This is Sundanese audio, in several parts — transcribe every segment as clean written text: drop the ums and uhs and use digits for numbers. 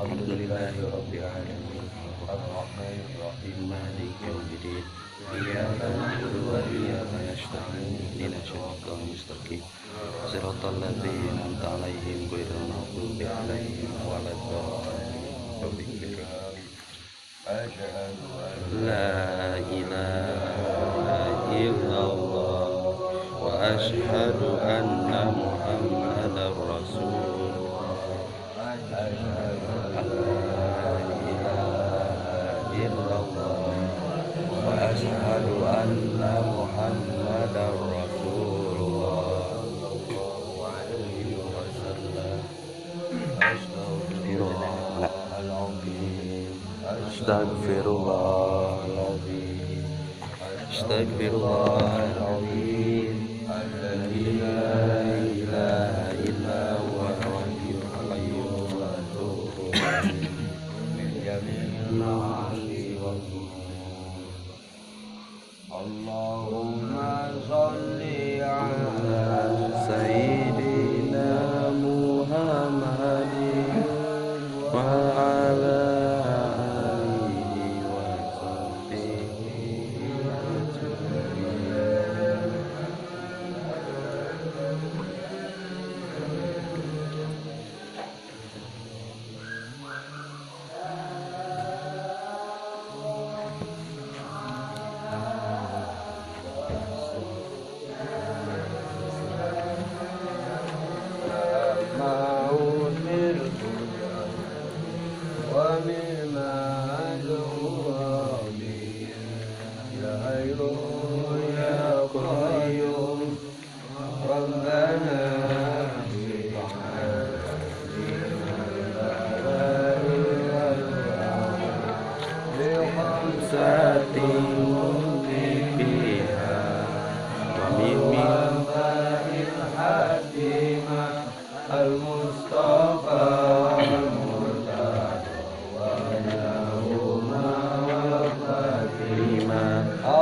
Alhamdulillahi rabbil alamin. Arrahmanir rahim. Maliki yaumiddin. Iyyaka na'budu wa iyyaka nasta'in. Ihdinas siratal mustaqim. Siratal ladzina an'amta 'alaihim ghairil maghdubi 'alaihim waladdallin. La ilaha illallah wa asyhadu anna Muhammadar Rasulullah. La ilaha illallah wa asyhadu anna Muhammadar Rasulullah sallallahu alaihi wasallam. Astaghfirullahaladzim, astaghfirullahaladzim, astaghfirullahaladzim. Alladzi la ilaha illa huwa al-hayyul qayyum wa atubu ilaihi min jami'il ma'asi wal dhunub. Allahumma shalli ala sayyidina Muhammadin wa ala alihi wa sahbihi ajma'in.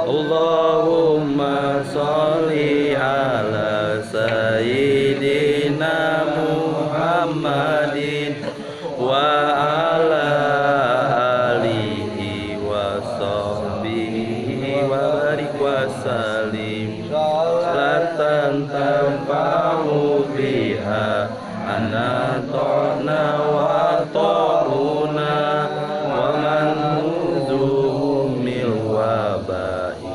Allahumma sholli ala sayyidina Muhammadin wa ala alihi wa sahbihi wa barik wa salim. Salatan tanfa'u biha anna ta'na wa ta'una wa man mil waba'i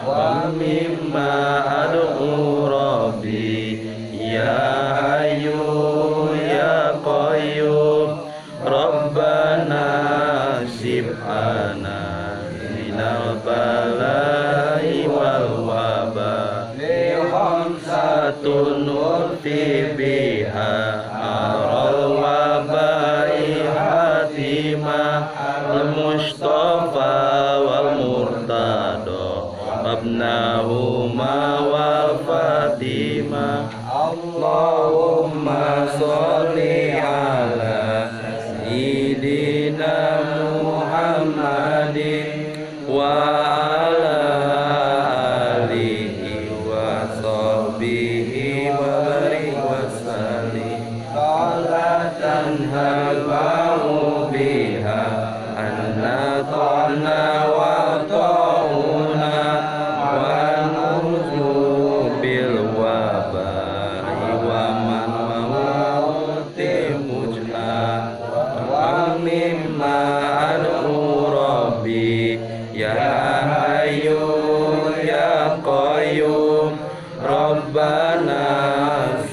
wa mimma ad'u rabbi ya hayyu ya qayyum. Rabbana sib'ana minal bala'i wal waba khamsatun nurfi biha aral waba'i hatimah al-mustafa wal murtada abnahuma wal fatimah. Allahumma sholli ala sayyidina Muhammadin wa ala alihi wa sahbihi wa barik wa sallim. Salatan halba'u biha anna ta'na wa ta'una wa nurju bil waba'i wa man mauti mujha wa mimma ad'u rabbi ya hayyu ya qayyum. Rabbana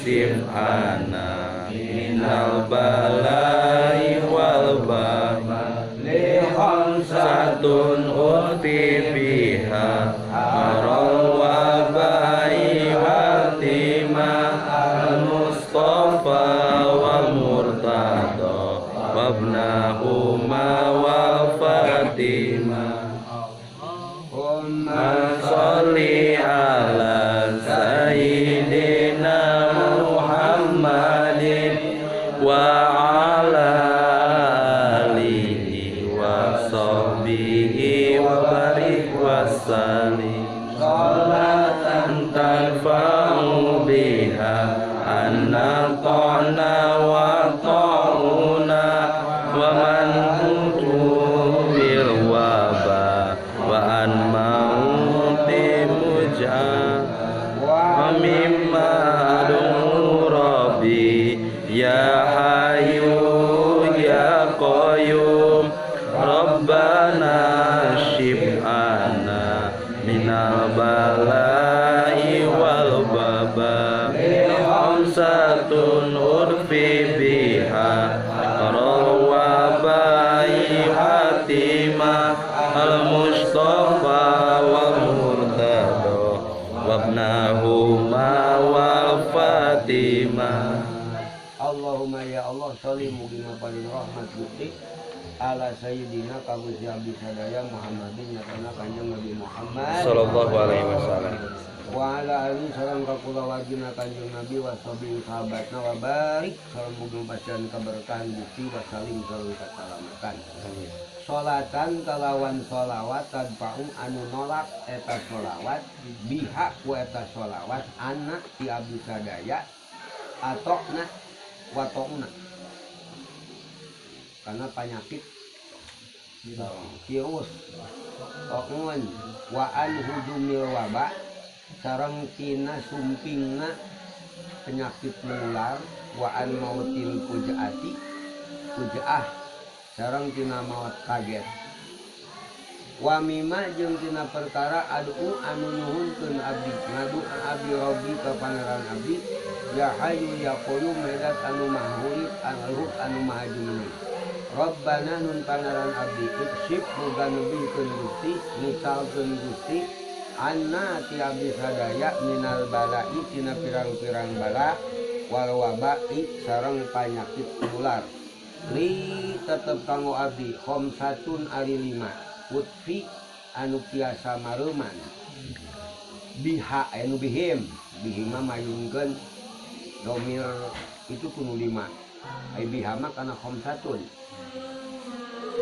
sib'ana minal bala'i wal ba'i khamsatun uti biha aral waba'i hatimah al-mustafa wal murtada wabnahuma wal fatimah. Allahumma sholli ala sayyidina Muhammadin wa ala alihi wa sahbihi wa barik wa sallim. Salatan tanfa'u biha anna ta'na wa ta'una wa man bil waba wa an mauti muja wa mimma adu rabbi ya hayyu ya qayyum rabbana shib'ana minal bala'i wal baba khamsatun urfi biha rawabai hatima al mustafa wal murtada wabnahuma wal fatima. Allahumma ya Allah sholli mugi paring rahmat Gusti ala sayyidina ka Gusti abdi sadaya Muhammadin nyatana kanjeng Nabi Muhammad sallallahu alaihi wasallam wa ala alihi sareng ka kulawargina kanjeng Nabi wa sahbihi sahabatna wa barik sareng mugi pasihan kaberkahan Gusti wa salim sareng kasalamatan. Salatan kalawan sholawat tadfa'u anu nolak eta sholawat biha ku eta sholawat anak ti abdi sadaya atokna wa ta'una karena penyakit virus ta'un wa an hujumil waba sareng tina sumpingna penyakit menular wa an mautil fujaati fujaah sareng tina maut kaget wa mimma jeung tina perkara adu anu nyuhunkeun abdi ngadu'a abdi rabbi ka pangeran abdi ya hayyu ya qayyum medat anu maha hurip anu anu maha jumeneng Rabbana nun pangeran abdi iksif muga nebihkeun Gusti misalkeun Gusti anna ti abdi sadaya minal bala'i tina pirang-pirang bala wal waba'i sareng panyakit tular li tetep kanggo abdi khamsatun ari lima utfi anu tiasa mareuman biha anu bihim bihima mayungkeun domir itu kuno lima ai biha mah kana khamsatun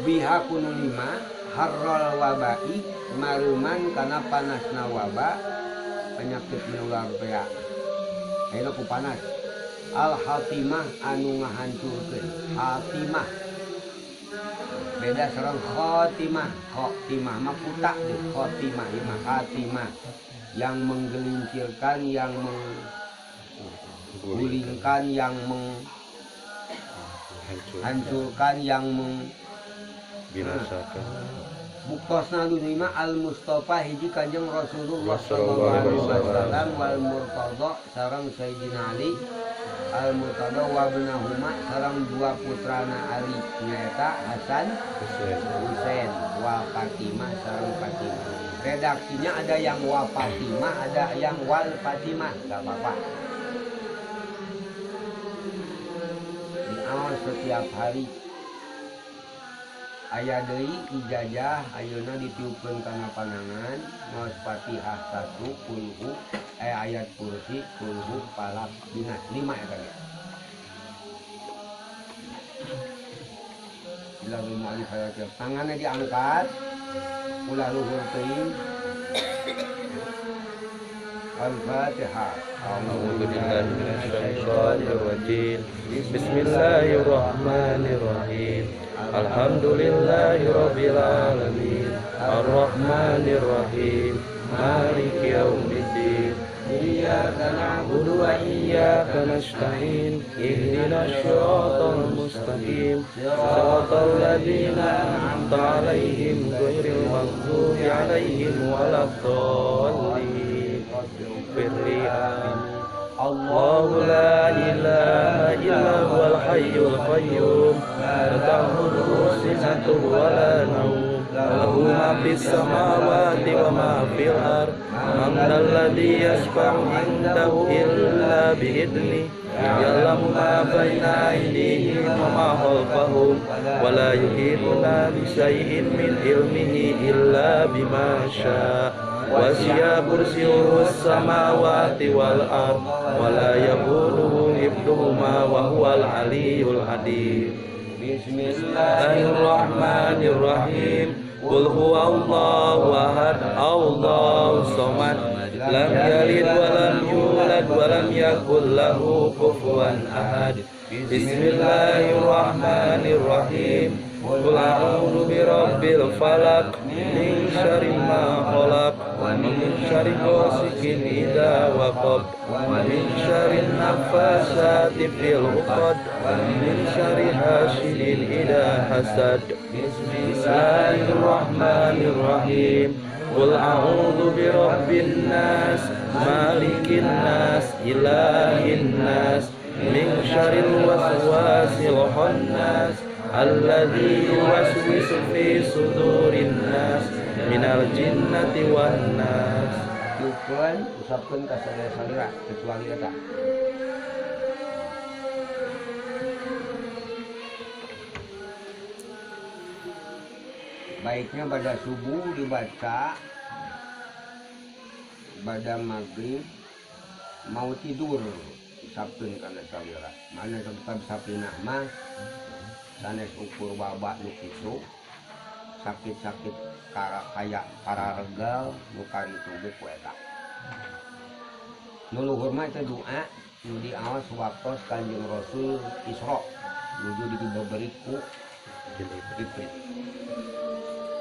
biha kuno lima harral wabai maruman kana panasna waba penyakit menular teh ayeuna ku panas al hatimah anu ngahancurkeun hatimah beda sareng khotimah. Khotimah mah kutak deh, khotimah ieu mah hatimah yang menggelincirkan, yang menggulingkan, yang menghancurkan, yang membinasakan. Buktosna lima al Mustafa hiji kanjeng Rasulullah sallallahu alaihi wasallam wal Murtada sareng Sayyidina Ali al Murtada wa ibnahuma sareng dua putrana Ali nyaeta Hasan Husain wa Fatimah sareng Fatimah. Redaksinya ada yang wa Fatimah, ada yang wal Fatimah, enggak apa-apa. Diawas setiap hari. Aya deui ijazah ayeuna ditiupkeun kana panangan maos Fatihah 1 kulhu ayat kursi kulhu falaq binas 5 eta ge. Bila mualif hayat tangannya diangkat ulah luhur teuing. Al-Fatihah. A'udzu billahi minasyaitonir rajim. Bismillahirrahmanirrahim. Alhamdulillahi rabbil alamin. Arrahmanir rahim. Maliki yaumiddin. Iyyaka na'budu wa iyyaka nasta'in. Ihdinas siratal mustaqim. Siratal ladzina an'amta 'alaihim ghairil maghdubi 'alaihim waladdallin. Firli amin. Allahu la ilaha illa huwal hayyul qayyum la ta'khudhuhu sinatun wa la nawm lahu ma fis samawati wa ma fil ard man dzal ladzi yashfa'u 'indahu illa bi'idnihi ya'lamu ma baina aydihim wa ma khalfahum wa la yuhituna bi syai'in min ilmihi illa bima syaa. Wasi'a kursiyyuhus samawati wal ard wa la yahuduhu hifdhuhuma wa huwal aliyyul adzim. Bismillahirrahmanirrahim. Qul huwallahu ahad, Allahu samad, Lam yalid wa lam yulad wa lam yakul lahu kufuwan ahad. Bismillahirrahmanirrahim. Qul a'udzu birabbil falaq min syarri ma khalaq wa min syarri ghasikin idza waqab wa min syarri naffatsati fil 'uqad wa min syarri hasidin idza hasad. Bismillahirrahmanirrahim. Qul a'udzu birabbin nas, malikin nas, ilahin nas, min syarril waswasil khannas alladzi yuwaswisu fi sudurin nas minal jinnati wan nas. Tiupkeun usapkeun ka sadaya-salira kecuali eta. Baiknya pada subuh dibaca, pada maghrib mau tidur usapkeun kana salira. Mana tetap sapinah mah sanes ukur wabak nu kitu, sakit-sakit kaya kararegal nu karitu ge ku eta. Nu luhur mah eta doa nu diaos waktos Kanjeng Rasul Isra nuju dibeberi ku Jibril.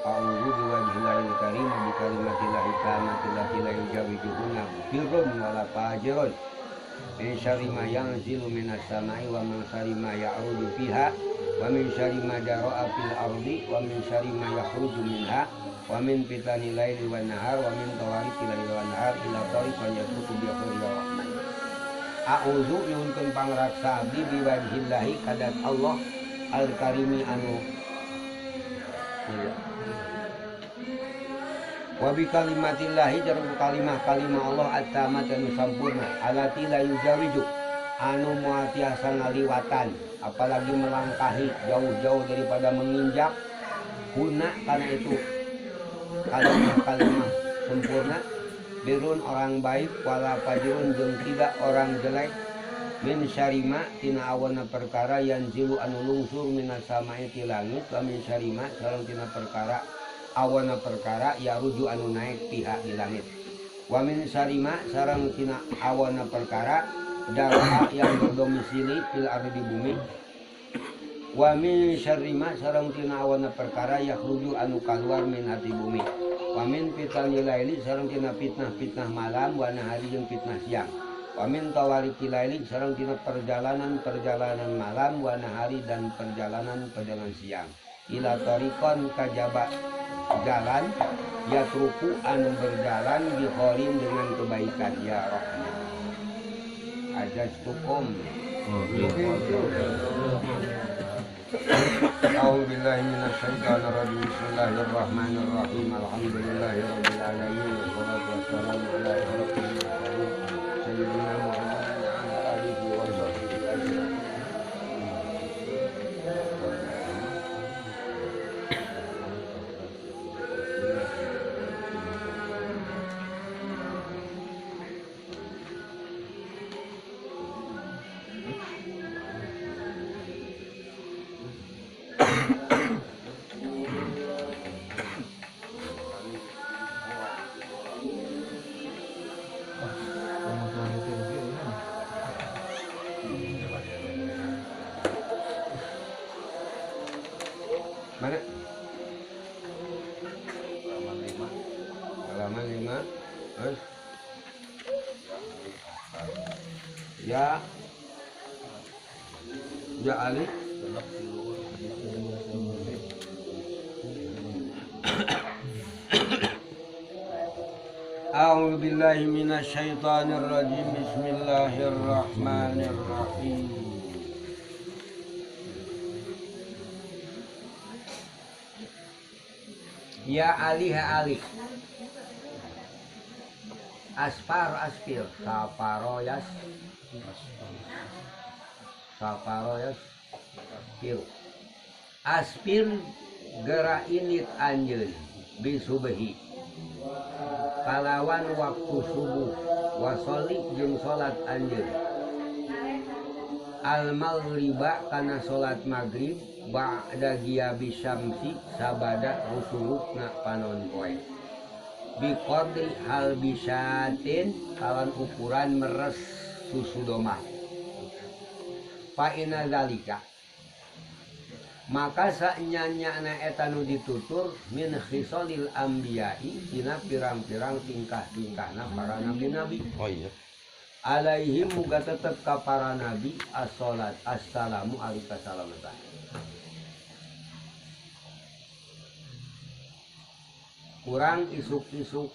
A'udzu biwajhillahil karim bi kalimatillahi tammati allati la yujawizuhunna birrun wala fajirun. Min syarri ma yanzilu minas sama'i wa min syarri ma ya'ruju fiha wa min syarri ma dara'a fil ardi wa min syarri ma yakhruju minha wa min fitanil laili wan nahar wa min tawariqil laili wan nahar ila tariqan yatruku bi ya rahman. A'udzu nyuhunkeun pangraksa abdi biwajhillahi kadat Allah al-karimi anu mulia. Wa bi kalimatillahi jarang kalimah-kalimah Allah at-tamat anu sampurna allati la yujawiju anu moal tiasa ngaliwatan apalagi melangkahi jauh-jauh daripada menginjak guna karena itu kalimah-kalimah sempurna birun orang baik wala fajirun jeung tidak orang jelek min syarima tina awana perkara yanzilu anu lungsur minas sama'i ti langit wa min syarima sareng tina perkara awana perkara ya ruju anu naik pihak di langit wa min syarima sareng tina awana perkara darah yang berdomisili fil ardi di bumi wa min syarima sareng tina awana perkara yakhruju anu kaluar min hati bumi wa min fitanil laili sareng tina fitnah-fitnah malam wa nahari jeung fitnah siang wa min tawarikil laili sareng tina perjalanan-perjalanan malam wa nahari dan perjalanan-perjalanan siang ila tariqan kajaba jalan yatruku anu berjalan bikhorin dengan kebaikan ya Rahman. Ajastukum. A'udzubillahi minasyaitonir rajim. Bismillahirrahmanirrahim. Alhamdulillahirabbil alamin wassalatu wassalamu ala asyrofil mursalin sayyidina Muhammadin wa ala alihi wa sahbihi ajma'in. Mana? Halaman 5. Halaman 5. Terus? Ya. Ya Ali. A'udzu billahi minasyaitonir rajim. Bismillahirrahmanirrahim. Ya Ali ha Ali. Asfar asfir safaroyas safaroyas fir. Asfir gera init anjeun bisubehi kalawan waktu subuh wasoli jeung salat anjeun al maghriba kana salat maghrib ba'da ghiyabi syamsi sabada rusulukna panon poe. Biqadri hal bisatin kawan ukuran meres susu domba. Fa inna zalika maka sanyanya eta nu ditutur min khisalil anbiya'i dina pirang-pirang tingkah-tingkahna para nabi-nabi. Oh iya. Alaihim muga tetep ka para nabi as-salat assalamu alika salamatan. Kurang isuk-isuk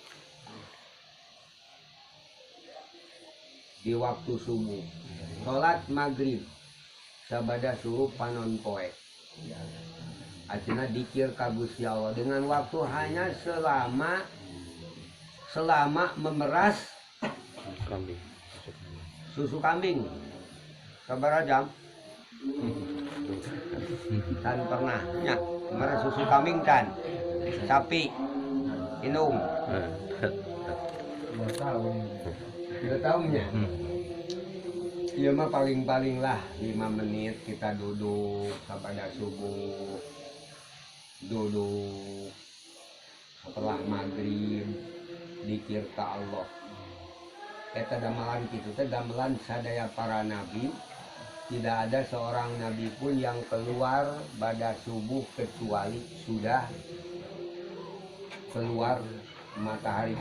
di waktu subuh salat maghrib sabada suruh panon poe. Artinya dikir ka Gusti Allah dengan waktu hanya selama memeras kambing. Susu kambing. Sabaraha jam? Can pernah nya meres susu kambing can. Sapi indung. 2 tahun. 2 tahunnya. Iya mah paling-paling lah 5 menit kita duduk sampai subuh, duduk setelah maghrib dikir ka Allah. Eta damelan kitu teh damelan sadaya para nabi. Tidak ada seorang nabi pun yang keluar pada subuh kecuali sudah keluar matahari.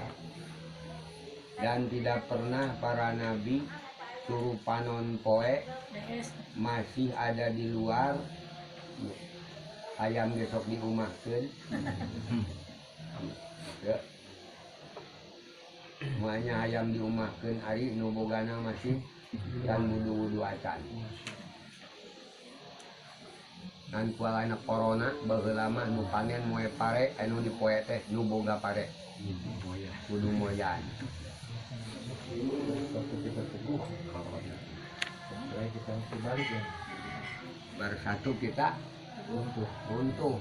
Dan tidak pernah para nabi suruh panon poe masih ada di luar ayam besok diumahkeun. Ya. Semuanya ayam diumahkeun ari nu bogana masih dan wudu-wudu acan. Dan kualana corona baheula mah nu panen moe pare anu di poe teh nu boga pare. Kudu moyan. Waktu kita teguh corona. Kita balik ya. Bersatu kita runtuh. Runtuh.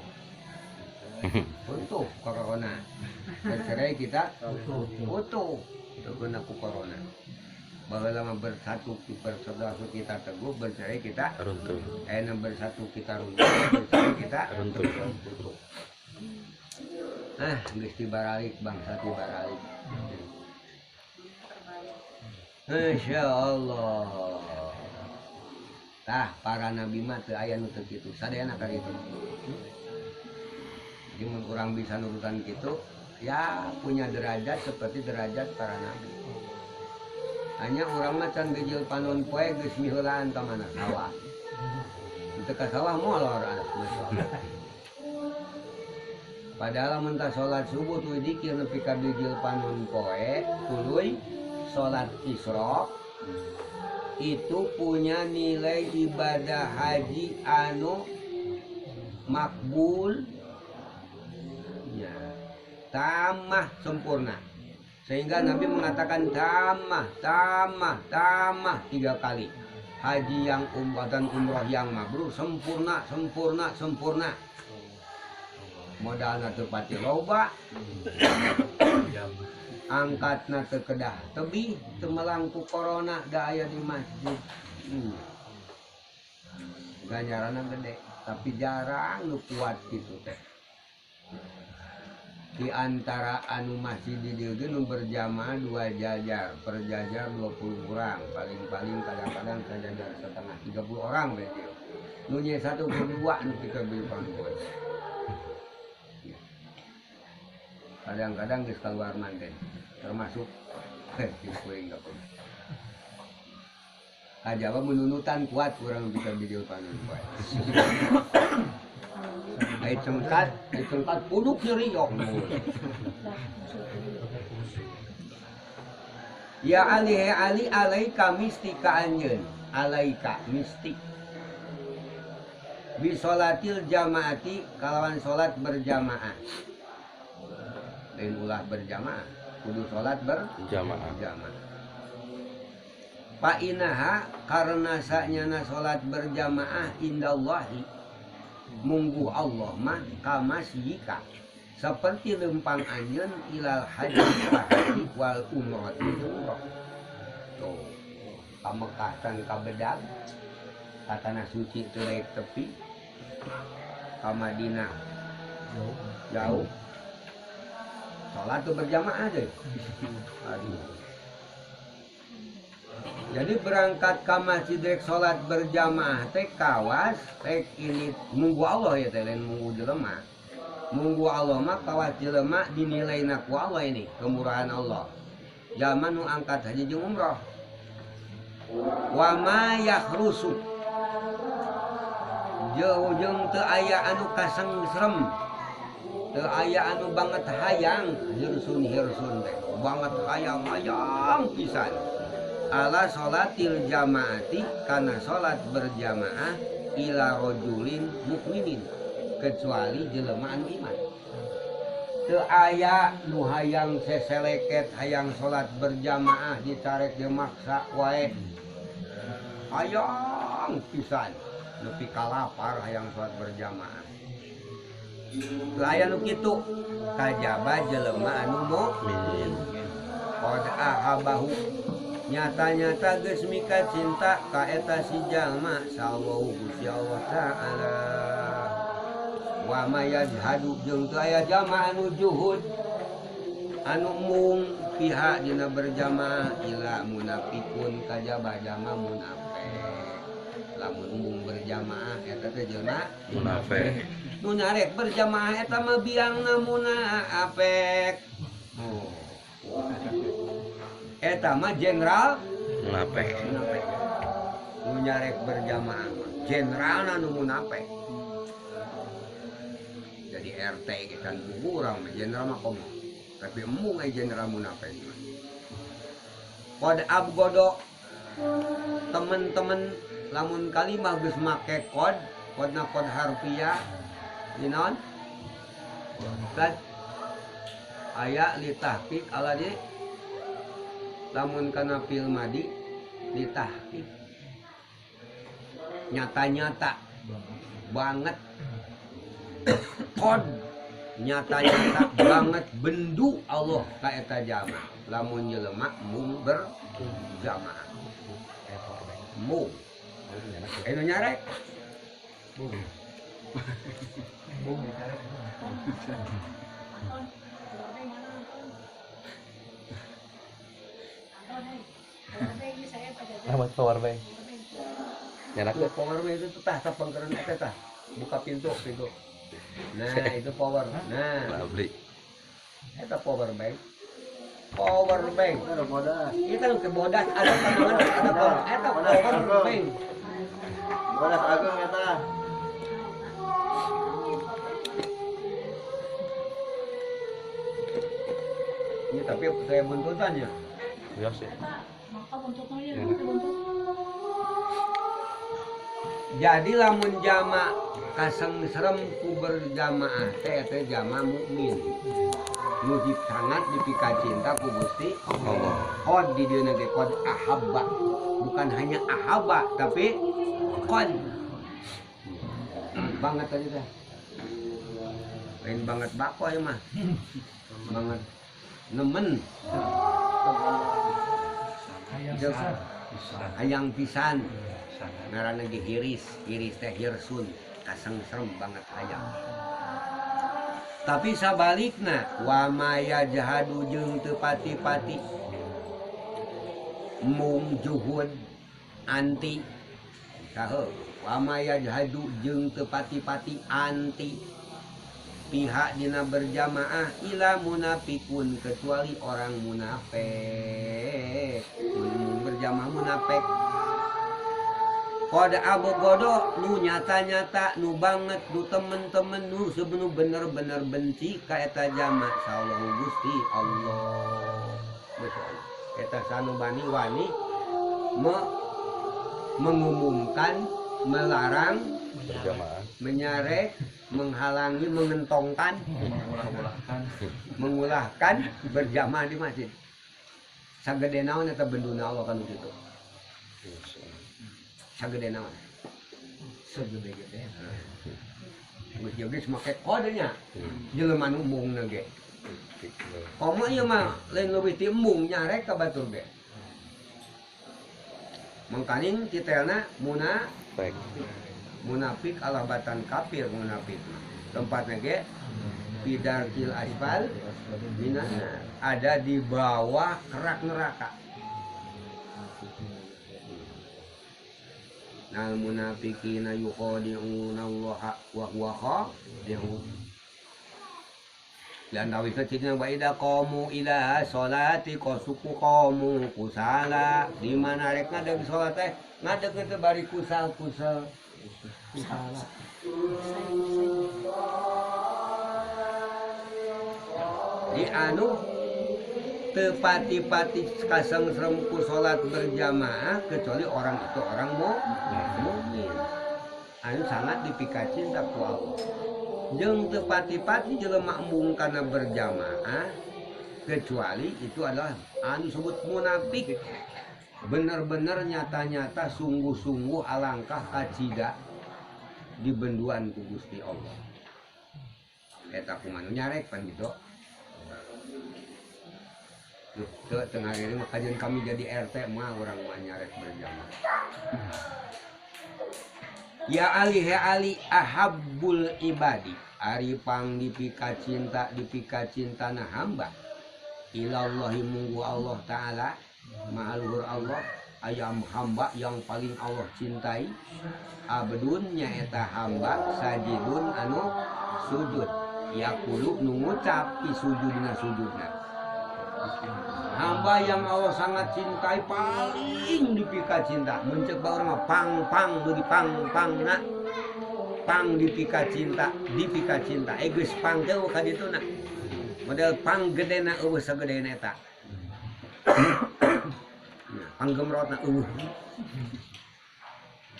Runtuh corona. Bercerai kita utuh. Itu guna ku corona. Baheula mah bersatu bersatu kita teguh, bercerai kita runtuh. Enak bersatu kita runtuh, bercerai kita runtuh. Runtuh. Ah, geus tibaralik bangsa tibaralik. Masya Allah. Tah para nabi mah teu aya nu teu kitu, sadayana ka ditu. Jadi mun urang bisa nurutan kitu, ya punya derajat seperti derajat para nabi. Hanya urang mah can gejil panon poe geus miheulaan ka mana sawah. Teu ka sawah molor masyaallah. Padahal mun tah salat subuh tuluy dikir nepi ka bijil panon poe, tuluy salat Isra itu punya nilai ibadah haji anu makbul ya, tamah sempurna. Sehingga Nabi mengatakan tamah, tamah, tamah 3 kali. Haji yang umrah dan umroh yang mabrur sempurna, sempurna, sempurna. Modalna teu pati loba, angkatna teu kedah tebih, teu melangku corona da aya di masjid. Ganjaranna gede, tapi jarang nu kuat kitu teh. Di antara anu masjid di dieu ge nu berjamaah 2 jajar, per jajar 20 orang, paling-paling kadang-kadang sajajar setengah 30 orang we dieu. Nu nya 1 per 2 nu pikeun beli panggoy. Kadang-kadang geus keluar manten, termasuk kuring ka pun. Kajaba menunutan kuat kurang bisa video panon poe. Ai cengkat puduk nyeri yok. Ya Ali, he Ali alaika mistika anjeun, alaika mistik. Bi sholatil jamaati kalawan salat berjamaah. Lain ulah berjamaah, kudu salat berjamaah. Fa inaha karena sanyana salat berjamaah indallahi munggu Allah mah kamasyika seperti lempang anjeun ilal haji haji wal umrah umrah. Tuh, ka Mekah can ka Bedag, ka tanah suci teu rek tepi, ka Madinah jauh. Salat tuh berjamaah deh. Aduh. Jadi berangkat ke masjid rek salat berjamaah teh kawas rek ini munggu Allah ya teh lain munggu jelema. Munggu Allah mah kawas jelema dinilai ku Allah ini kemurahan Allah. Zaman nu angkat haji jeung umroh. Wa ma yahrusu jauh jeung teu aya anu kasengserem. Teu aya anu banget hayang hirsun hirsun teh banget hayang hayang pisan. Ala sholatil jamaati kana sholat berjamaah ila rajulin mukminin kecuali jelema anu iman. Teu aya nu hayang seseleket hayang sholat berjamaah dicarek dimaksa wae. Hayang pisan nepi ka lapar hayang sholat berjamaah. Teu aya nu kitu kajaba jelema anu mukmin. Qad ahabahu nyata-nyata geus mika cinta ka eta si jalma sallallahu Gusti Allah taala. Wa ma yajhadu jeung teu aya jalma anu juhud anu mung pihak dina berjamaah ila munafikun kajaba jalma munafik. Lamun mung berjamaah eta teh jelma munafik. Nu nyarek berjamaah eta mah biangna munafik. Oh. Eta mah jenderal munafik. Munafik. Nu nyarek berjamaah mah jenderalna nu munafik. Jadi RT ge kan urang mah jenderal mah komo. Tapi embung aya jenderal munafik mah. Qad abgodo temen-temen lamun kalimah geus make qad, qadna qad harfiah di naon? Qad aya li tahqiq ala di lamun kana fil madi litahqiq nyata-nyata banget qad nyata-nyata banget bendu Allah ka eta jamaah lamun jelema mung berjamaah mung anu nyarek bung bung nyarek. Nama power bank. Nyalak power bank itu tah pangkereun eta tah. Buka pintu, pintu. Nah, itu power. Nah, beli. Eta power bank. Power bank. Itu ke bodas ada tangan ada power. Eta power bank. Bodas agung eta. Ini tapi saya buntutan ya. Iya sih. Jadi lamun jama kasengserem ku berjamaah teh teh jama mukmin. Nu sangat dipika cinta ku Gusti Allah. Qad di dieu ge qad ahabba. Bukan hanya ahabba tapi qad. Banget tadi teh. Lain banget bako ya mah. Banget nemen. Hayang pisan ngaranna ge hiris, hiris teh hirsun, kasengserem banget hayang. Tapi sabalikna wa ma yajhadu jeung teu pati-pati mung juhud anti saha wa ma yajhadu jeung teu pati-pati anti pihak dina berjamaah ila munafikun kecuali orang munafik. Berjamaah munafik. Qad abgodo nu nyata-nyata nu banget nu temen-temen nu sebenu bener-bener benci ka eta jamaah sallallahu Gusti Allah. Masyaallah. Eta sanubani wani mengumumkan, melarang berjamaah, menyarek, menghalangi, mengentongkan, mengulahkan berjamaah di masjid. Sagede naon eta benduna Allah kan kitu. Sagede naon? Segede-gede. Geus geus make kodenya. Jelema nu embungna ge. Komo ieu mah lain leuwih ti embung nyarek ka batur ge. Mangkaning titelna munafik. Munafik Allah batan kafir munafik. Tempatnya ge Fidarkil asfal minan nar, ada di bawah kerak neraka. Nal munafiqina yukhadi'una Allah wa huwa khadi'uhum. Dan tawisna cicina wa idza qamu ila sholati qasuku qamu kusala. Di mana rek ngadeg salat teh ngadeg teh bari kusal kusal kusala. Di anu tepati-pati kasengsrem ku salat berjamaah kecuali orang itu orang mukmin. Anu sangat dipika cinta ku Allah. Jeung tepati-pati jelema embung kana berjamaah kecuali itu adalah anu sebut munafik. Bener-bener nyata-nyata sungguh-sungguh alangkah kacida di benduan ku Gusti Allah. Eta kumaha nyarek pan gitu. Duh, tengah hari ini makajan kami jadi RT mah orang mah nyarek berjamaah. Ya Ali, ya Ali, ahabbul ibadi, ari pang dipika cinta na hamba ilallahi munggu Allah Ta'ala, maha luhur Allah, ayam hamba yang paling Allah cintai, abdun nyaeta hamba sajidun anu sujud, yaqulu nu ngucap fi sujudna sujudna. Hamba yang Allah sangat cintai paling dipika cinta. Mencek baur mah pang pang beuki pang pang na. Pang dipika cinta, dipika cinta. Geus pang teh ka ditu na. Model pang gedena eueuh sagedena eta. Pang gemrotna eueuh.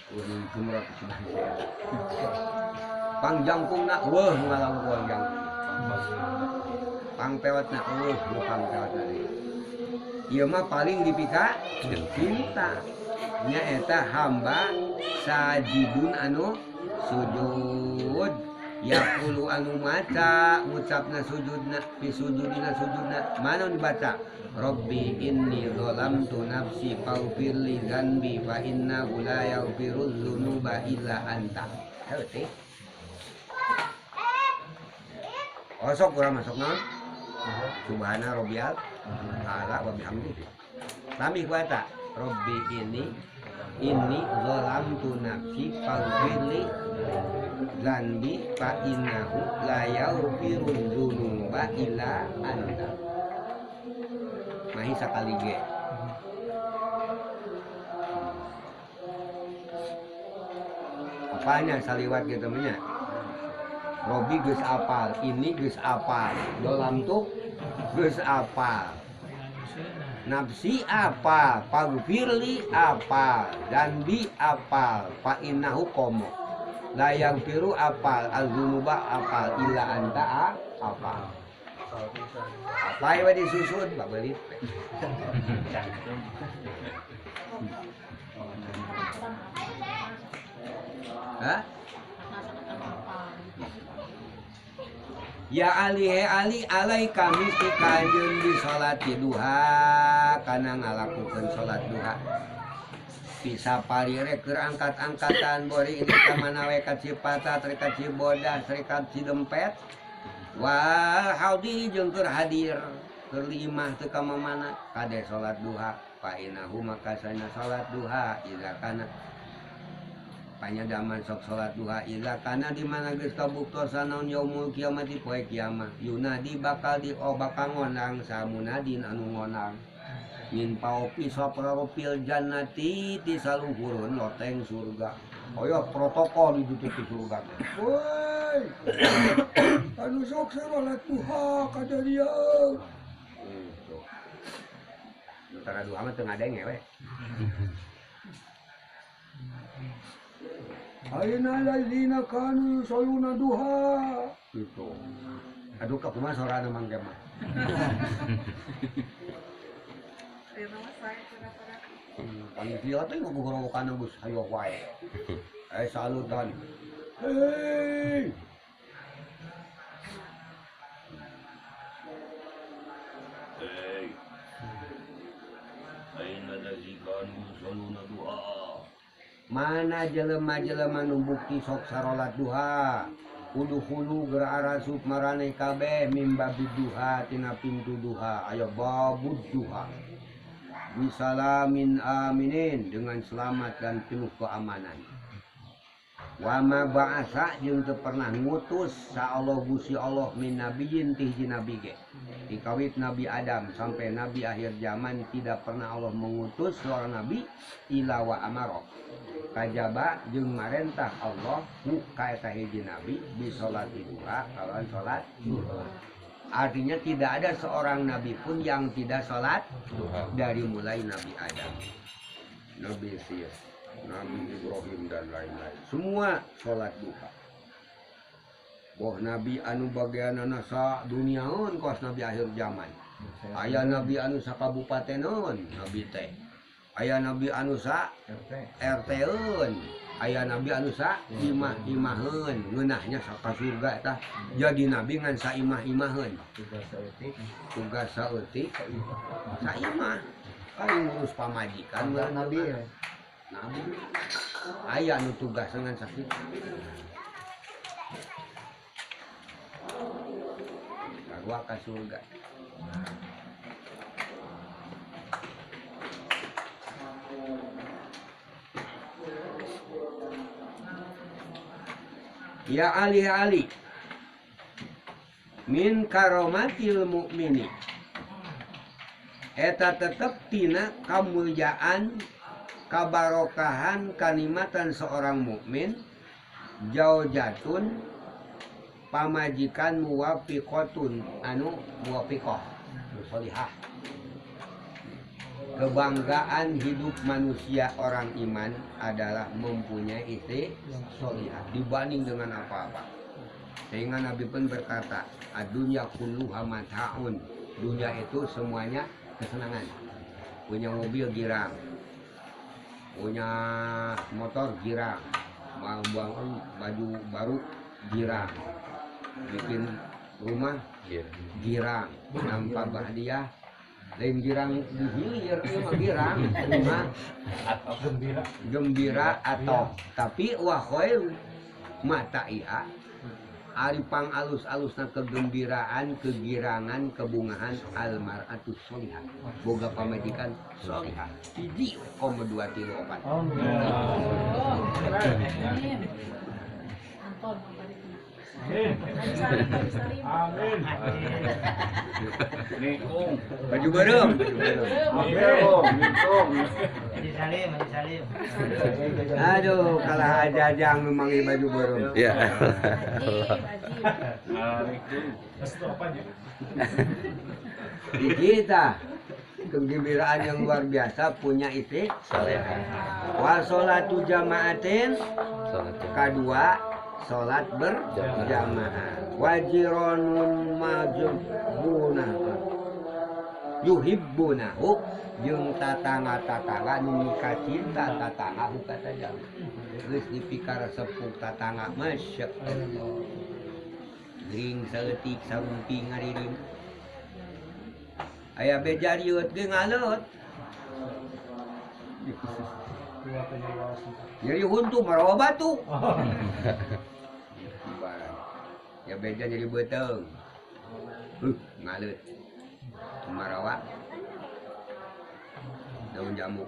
Eueuh gemrot cenah eta. Pang jangkungna eueuh ngalangkuan jangkung. Pang pewatna eueuh nu pang pewatna deui. Ieu mah paling dipika cinta. Nyaeta hamba sajidun anu sujud. Yaqulu anu maca ngucapna sujudna fi sujudina sujudna. Mana dibaca? Rabbi inni zalamtu nafsi faghfirli dzanbi fa innahu la yaghfirudz dzunuba illa anta. Heuh teh. Osok urang masuk naon? Subhana rabbiyal a'la wa bihamdihi. Sami ku eta. Rabbi inni zalamtu nafsi faghfirli dzanbi fa innahu la yaghfirudz dzunuba illa anta. Mahi sakali ge. Apanya saliwat gitu nya? Robi geus apal, ini geus apal, dolam tuh geus apal. Nafsi apal, faghfirli apal, danbi apal, fa innahu komo. La yaghfiru apal, az-dzunuba apal, illa anta apal. Apa ieu disusun babelit. Hah? Ya Ali, he Ali, alai kami ti kanjeun di salat duha kana ngalakukeun salat duha. Bisa parire keur angkat-angkatan bori ini ka mana we ka Cipatat, rek ka Cibodas, rek ka Cidempet. Wal haudi jeung keur hadir, keur limah teu ka mamana kade salat duha. Fa innahu maka sana salat duha idza kana panyadaman sok salat duha idza kana di mana geus kabuktosan naon yaumul kiamati poe kiamat yunadi bakal di bakal ngonang samunadin anu ngonang min paupi saprofil jannati ti saluhureun loteng surga. Aya protokol di ditu surga teh. Woi, anu sok salat duha kada dia. Antara duha mah teu ngadenge we. Aina allazina kanu yusalluna duha. Gitu. Aduh kumaha sorana mangke mah. Panitia teh ngogorowokan geus hayo wae. Salutan. Hei. Hei. Aina allazina kanu yusalluna duha. Mana jelema-jelema nu bukti sok sarolat duha. Udkhulu geura arasup maraneh kabeh mim babid duha tina pintu duha aya babud duha. Bisalamin aminin dengan selamat dan penuh keamanan. Wa ma ba'asa jeung teu pernah ngutus sa Allah Gusti Allah min nabiyyin ti hiji nabi ge. Dikawit Nabi Adam sampai nabi akhir zaman tidak pernah Allah mengutus seorang nabi ila wa amara. Kajaba jeung marentah Allah ku ka eta hiji nabi bi salati duha kalawan salat duha. Artinya tidak ada seorang nabi pun yang tidak salat duha dari mulai Nabi Adam, Nabi Sis, Nabi Ibrahim dan lain-lain. Semua salat duha. Boh nabi anu bagianana sa duniaeun kos nabi akhir zaman. Aya nabi anu sakabupateneun nabi teh. Aya nabi anu sa RT-eun. Aya nabi anu sa imah-imaheun, ngeunahnya saka surga eta. Jadi nabi ngan saimah-imaheun. Tugas saeutik saimah. Kan ngurus pamajikan nabi. Nabi aya nu tugas ngan sakit. Sarua ka surga. Ya alih-alih min karomatil mukmini eta tetep tina kamulyaan kabarokahan kanikmatan seorang mukmin jaujatun pamajikan muwafiqatun anu muwafiqah sholihah. Kebanggaan hidup manusia orang iman adalah mempunyai istri sholihah dibanding dengan apa-apa. Sehingga Nabi pun berkata, ad-dunya kulluha mataun. Dunia itu semuanya kesenangan. Punya mobil girang, punya motor girang, mau bangun baju baru girang, bikin rumah girang, nampak hadiah lain girang di hilir ieu mah girang rumah gembira, gembira atau tapi wa khairu mata'iha ari pang alus-alusna kegembiraan, kegirangan, kebungahan almar'atu sholihah boga pamajikan sholihah hiji komo 2 3 4. Amin. Nikung. Baju bareng. Nikung. Salim, salim. Aduh, kalah aja memanggil baju bareng. Ya. Di kita kegembiraan yang luar biasa punya istri solehah. Wa sholatu jamaatin kedua salat berjamaah. Wajironun majbuna yuhibbunahu jeung tatangga-tatangga nu mikacinta tatangga ku kata jalma. Geus dipikaresep tatangga masya Allah. Gering saeutik sarumpi ngariring. Aya beja riut ge ngaleut. Nyeri huntu marawa batu. Ya beja nyeri beuteung. Ngaleut. Marawa daun jamu.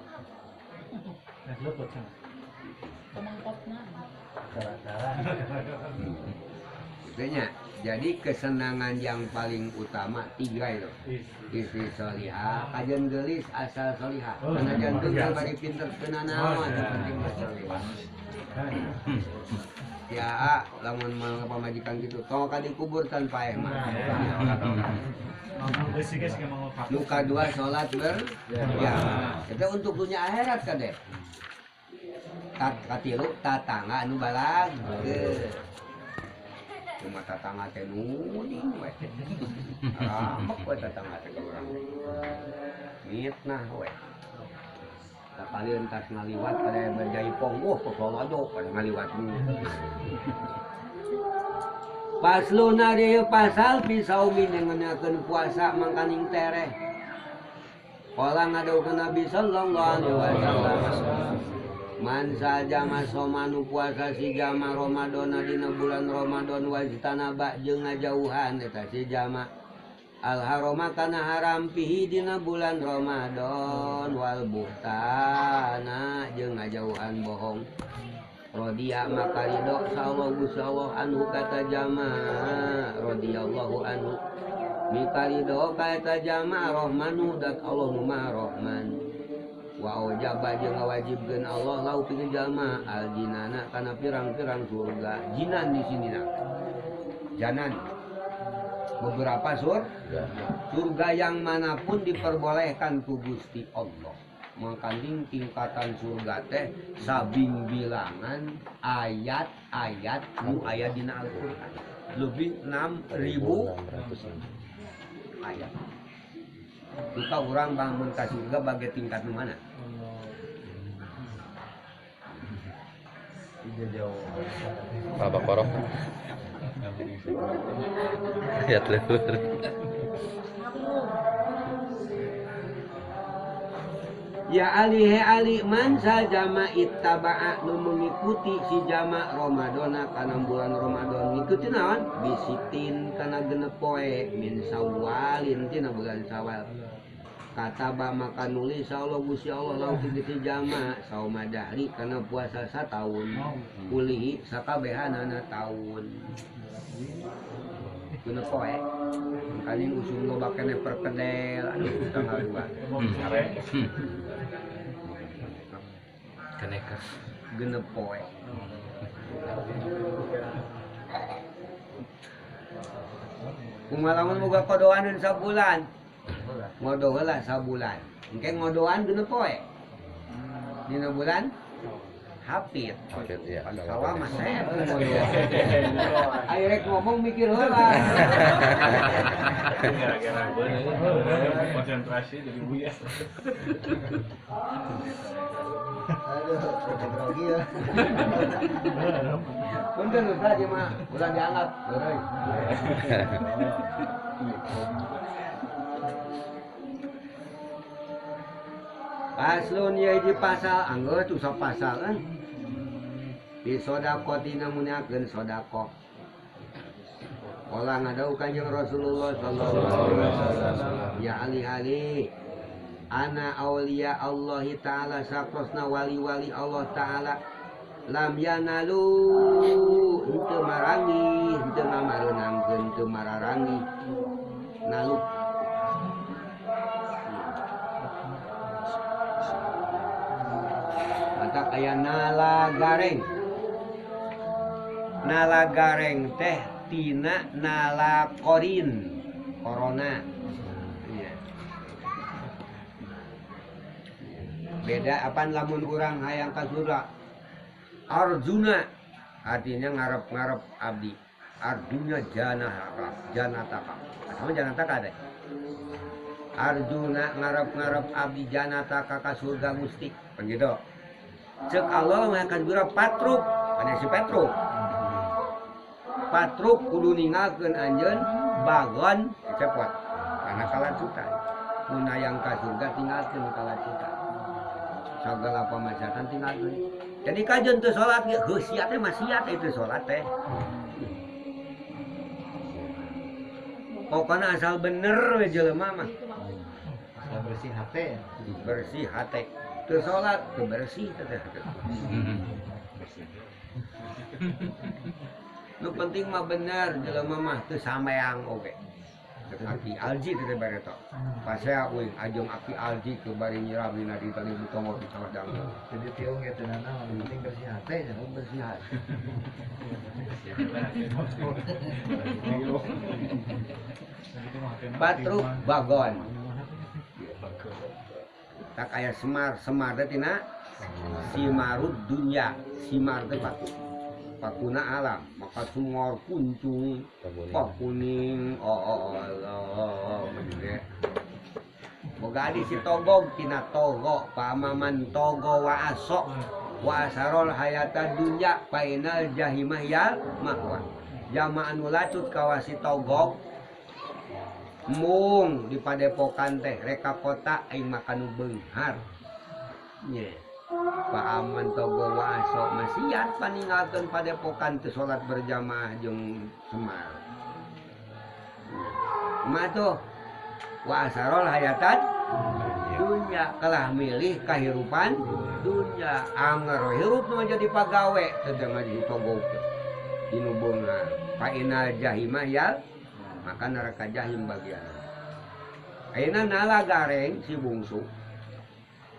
Itunya. Jadi kesenangan yang paling utama tiga itu. Istri sholihah, kajian gelis asal sholihah. Karena jantung bari pinter kena naon, yang penting mah sholihah. Ya, lamun mah pamajikan gitu, tong ka dikubur tanpa paeh mah. Nu kadua salat berjamaah. Itu untuk dunia akhirat kade. Katilu tatangga anu balag. Cuma tatangga teh nuning we. Ramek we tatangga teh ka urang. Mitnah we. Sakalian tas ngaliwat pada berjaipong, wah kosolodo pada ngaliwat. Paslona ieu pasal pisaumin ngeuneukeun puasa mangkaning tereh. Qala ngadawuhkeun Nabi sallallahu alaihi wasallam. Man sajama somanu puasa si jama Ramadan dina bulan Ramadan wajtanaba jeung ngajauhan eta si jama al harama kana haram fihi dina bulan Ramadan wal buhtana jeung ngajauhan bohong. Rodiya maka ridho sallallahu Gusti Allah anhu kata jama radhiyallahu anhu mika ridho ka eta jama rahmanu dat Allah nu maha rahman wa aujaba jeung ngawajibkeun Allah lau pikeun jalma al jinana kana pirang-pirang surga. Jinan di sini nah janan beberapa surga yang manapun diperbolehkan ku Gusti Allah. Mangkaning tingkatan surga teh sabing bilangan ayat-ayat nu aya dina Al-Qur'an lebih 6.000 ayat. Duka urang bangun ka surga bagai tingkat nu mana? Al-Baqarah. Ayat leluhur. Ya Ali he Ali man sajama ittaba'a nu mengikuti si jama Ramadana kana bulan Ramadan ngikuti naon bisitin kana genep poe min sawalin tina bulan Sawal kataba maka nulis Allah Gusti Allah lau si jama sauma dahri kana puasa sataun kulihi sakabehanana taun genep poe mangkaning usum loba keneh perkedel aduh tanggal 2 Keneka genep poe. Kumaha lamun boga kodoaneun sabulan. Ngodo heula sabulan. Engke ngodoan genep poe. Dina bulan hapit. Hapit ya. Sawa mah sep ngodoan. Ayo rek ngomong mikir heula. Gara-gara konsentrasi jadi buyar. Aduh, grogi ya. Punten Ustaz ieu mah ulah dianggap heureuy. Paslon ieu hiji pasal, anggeus tuh sok pasal kan. Di sedekah tina munyakeun sedekah. Olah ngadau Kanjeng Rasulullah sallallahu alaihi wasallam. Ya Ali Ali ana auliya Allah ta'ala saktosna wali-wali Allah ta'ala lam yanalu henteu marangi henteu ngamareunangkeun henteu mararangi nalu mata aya nala gareng. Nala gareng teh tina nala korin corona. Beda apaan lamun urang hayang ka surga Arjuna artinya ngarep-ngarep abdi. Arjuna janataka, janataka. Sama janataka deh. Arjuna ngarep-ngarep abdi janataka ka surga Gusti. Kan gitu. Cek Allah mah ka surga Patruk, ada si Petruk. Patruk kudu ninggalkeun anjeun bagon cepot karena kalacutan. Mun hayang ka surga tinggalkeun kalacutan. Segala pemaksiatan tinggalkeun. Jadi kajeun teu salat ge heuh sia teh maksiat itu salat teh. Pokona asal bener we jelema mah. Asal bersih hate. Bersih hate. Teu salat teu bersih teh hate. Nu penting mah bener jelema mah teu sampeang oge. Aki Alji teh bareto. Pasea euy ajeng Aki Alji ke bari nyiram dina di tali butongo di tengah dangdut. Jadi tiung ge teu nanaon, penting bersih hate nya. Bersih hate. Patruk bagon. Tak aya semar, semar teh tina simarud dunya, simar teh paku. Pakuna alam, maka sumor kuncung, pakuning, oh Allah, bener. Boga adi si togog tina togo, pamaman togo wa asok, wa asarol hayata dunya, painal jahimah yal makwa. Jama anu lacut kawasi togog, mung di padepokan teh reka kota aing makan beunghar. Nya. Pak Aman Togo Waaso masiat paninggalkeun padepokan teu salat berjamaah jeung Semar. Kumaha tuh? Wa asarol hayatan dunya kalah milih kahirupan dunya anger hirup nu jadi pagawe teu ngaji Togo teh. Dinu beunghar. Fa inal jahimah ya maka neraka jahim bagian. Ayeuna nala gareng si bungsu.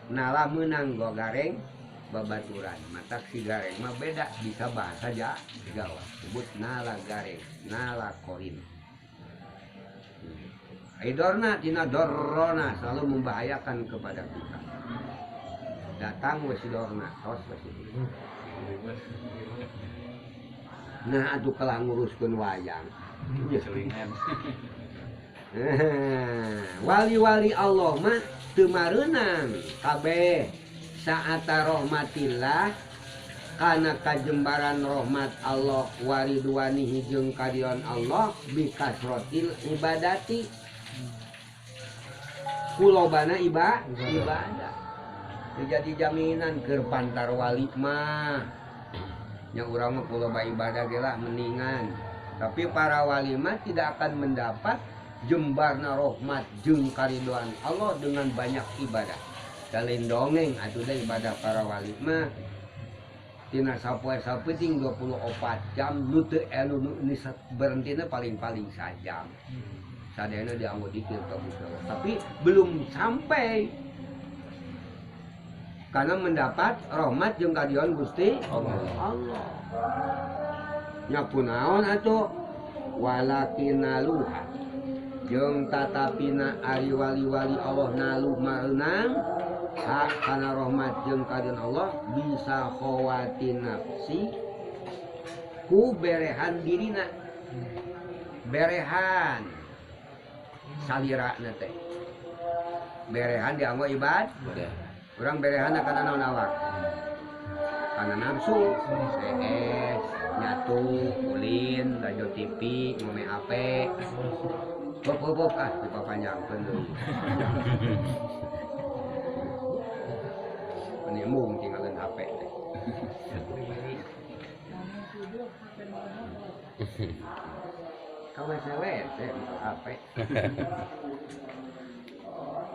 Nala menang go gareng babaturan matak si gareng mah beda bisa bahasa Jawa sebut nala gareng nala korin. Aidorna tina dorona selalu membahayakan kepada kita. Datang we si dorna tos we si. Nah atuh kalah nguruskeun wayang. Wali-wali Allah mah teu mareunang kabeh saata rahmatillah kana kajembaran rahmat Allah waridwanihi jeung kadion Allah bikasrotil ibadati kulobana ibadah jadi jaminan keur pantar wali mah nya urang mah kuloba ibadah ge lah mendingan tapi para wali mah tidak akan mendapat jembarna rahmat jeung karidoan Allah dengan banyak ibadah. Dalin dongeng atuh da ibadah para wali mah tina sapoe sapeuting 24 jam nu teu anu nu berentina paling-paling sajam. Sadayana dianggo dikir ka Gusti Allah. Tapi belum sampai karena mendapat rahmat jeung karidoan Gusti Allah. Nya kunaon atuh walakinaluha jeung tatapina ari wali-wali Allah nalu mareunang hak kana rahmat jeung kadion Allah bisa khawatin nafsi ku berehan dirina berehan salirana teh berehan dianggo ibadah urang berehan kana naon awak kana nafsu CS nyatu ulin radio TV ngome HP Bop ah dipapanjangkeun deui. Menimbung tinggalin HP teh. Ka WC HP.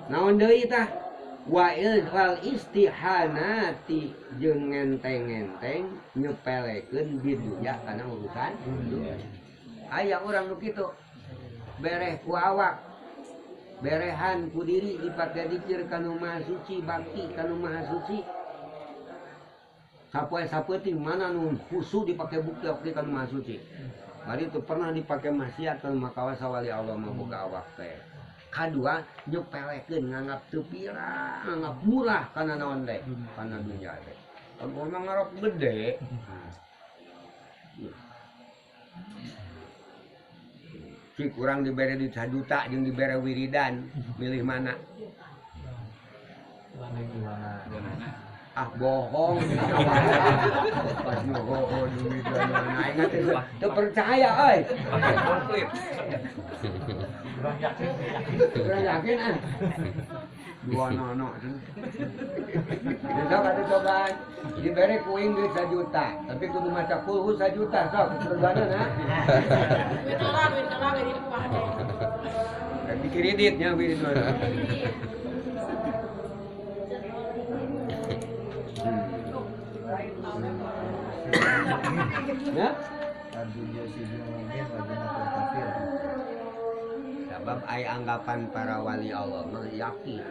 Naon deui tah? Wa wal istihanati jeung ngenteng-ngenteng nyepelekeun di dunya kana urusan dunya. Aya urang nu kitu. Bereh ku awak berehan ku diri dipake dikir kanu maha suci bakti kanu maha suci sapoe sapeuting mana nu khusu dipake bukti kanu maha suci bari teu pernah dipake maksiat kanu makawasa wali Allah mah boga awak teh kadua nyepelekeun nganggap teu pira nganggap murah kana naon teh kana dunya teh urang mah ngarok gede. Si kurang dibere duit 1 juta jeung dibere wiridan milih mana? Ah bohong. Pas bohong duit mana aing teh teu percaya euy. Komplit. Kurang yakin. Kurang yakin ah. Dua nono. Besok ada cobaan dibere kuing duit 1 juta, tapi kudu maca kulhu 1 juta sok tergana nah. Duit telah jadi dipake. Dikreditnya duit. Ya? Sebab ai anggapan para wali Allah mah yakin.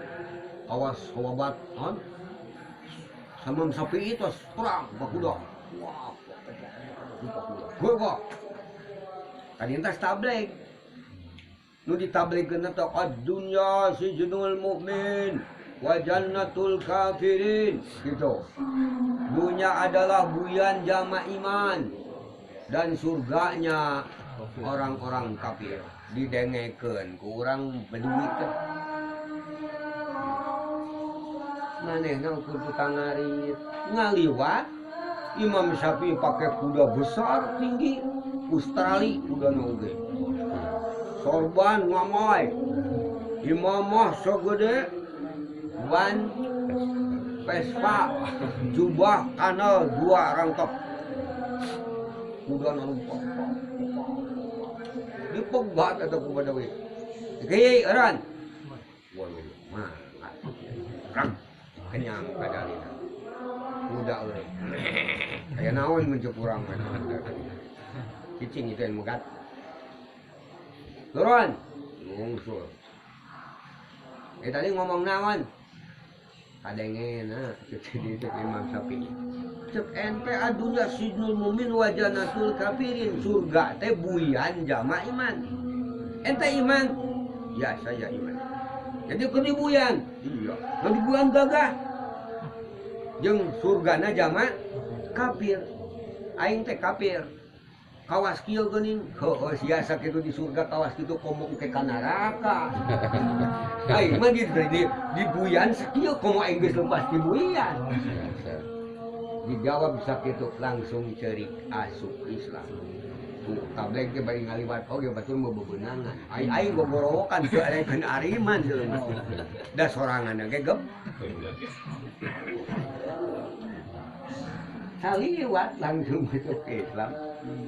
Awas sahabat, non? Sama sapi itu perang bakuda. Wah, gue kok. Tadi entas tabligh. Nu ditabligkeun teh ad-dunya sijnul mukmin wa jannatul kafirin gitu. Dunia adalah buyan jama iman dan surganya orang-orang kafir. Didengekeun ku urang beduit teh. Manehna ukur tukang ngarit ngaliwat Imam Syafi'i pakai kuda besar tinggi Australia kudana oge. Sorban ngamai. Imamah segede ban Vespa, jubah kanal 2 rangkap. Kuda numpak. Dipegat atau ku Badawi. Kiai eureun. Wah, rang kenyang kadalina. Kuda eureun. Aya naon mun cek urang mah. Cicing itu yang megat. Turun. Ngungsul. Tadi ngomong naon? Kadengena cek di cek Imam Syafi'i. Cek ente adunya sijnul mumin wa jannatul kafirin. Surga teh buian jama iman. Ente iman? Ya, saya iman. Jadi keur dibuian? Iya. Keur dibuian gagah. Jeung surgana jama kafir. Aing teh kafir. Kawas kieu geuning, heueuh sia sakitu di surga kawas kitu komo engke ka neraka. Aing mah di buian sakieu komo aing geus lepas di buian. Dijawab sakitu langsung ceurik asup Islam. Tuh tableg ge bari ngaliwat oge batur mah bebeunangan. Aing aing gogorowokan teu aya keun ariman jelema. Da sorangan ge gep. Saliwat langsung masuk ke Islam.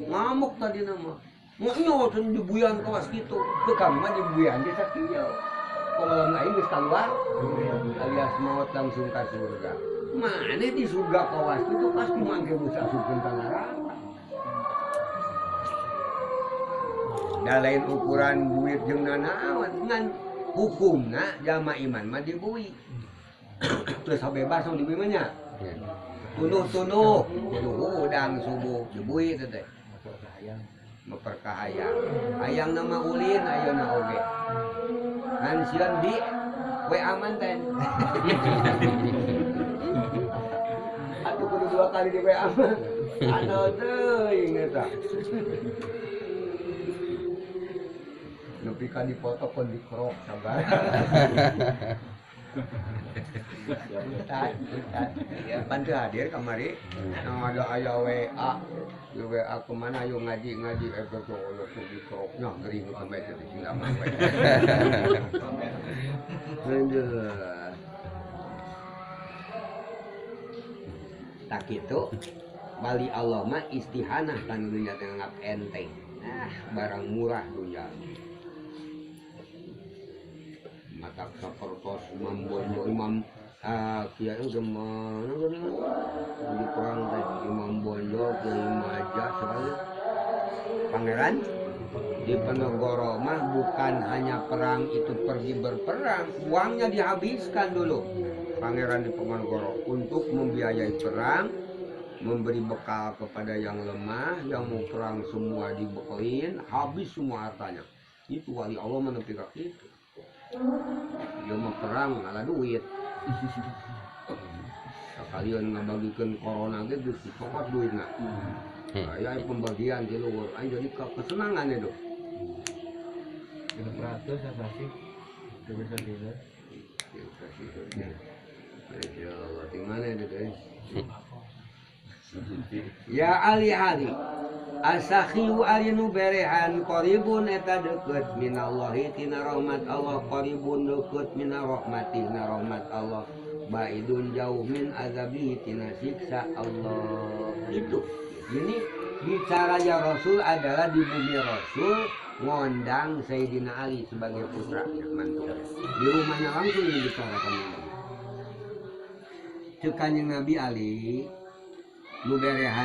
Ngamuk tadi nama. Ngonyo tun dibuyan kawas kitu. Teu kami mah dibuyan ge sakieu. Kalau lain geus kaluar alias maut langsung ka surga. Mane di surga kawas kitu pasti mangke geus asupkeun ka neraka. Da lain ukuran duit jeung nanaon ngan hukumna jama iman mah dibui. Terus bebas nu dibui mah nya. Tunuh-tunuh, tunuh udang subuh, dibui itu teh. Memperkahayang. Hayang nama ulin, ayeuna oge. Ngan sieun di WA manten. Atuh kudu 2 kali di WA mah. Anu teuing eta. Nepi ka dipoto kon dikrok sabar. Ustad, ya pan teu hadir kamari. Nah, ada aya WA, di WA kemana ayo ngaji betul Allah tuh dikroknya gering sampai teu sing lama. Tak kitu wali Allah mah istihanah kan dunya teh nganggap enteng. Ah, barang murah dunya. Matak sapertos Imam Bonjol Imam kiai gimana di perang teh Imam Bonjol Kiai Majah sekali pangeran di Penegoro mah bukan hanya perang itu pergi berperang, uangnya dihabiskan dulu pangeran di Penegoro untuk membiayai perang, memberi bekal kepada yang lemah, yang mau perang semua dibekelin, habis semua hartanya. Itu wali Allah menepi itu. Dia mau perang ngalah duit. Sekalian ngabagikeun corona ge geus dicokot duitna. Aya pembagian di luhur, aing jadi kesenangan itu. 600 sasih. Teu bisa tidak. Ya Allah, di mana itu teh? Ya Ali Ali asakhiu alinu berehan qaribun eta deukeut minallahi tina rahmat Allah, qaribun deukeut mina rahmati na rahmat Allah, baidun jauh min azabihi tina siksa Allah. Itu ini bicaranya Rasul adalah di bumi Rasul ngondang Sayyidina Ali sebagai putranya mantu. Di rumahnya langsung dibicarakan ini. Cek Kanjeng Nabi Ali nu berehan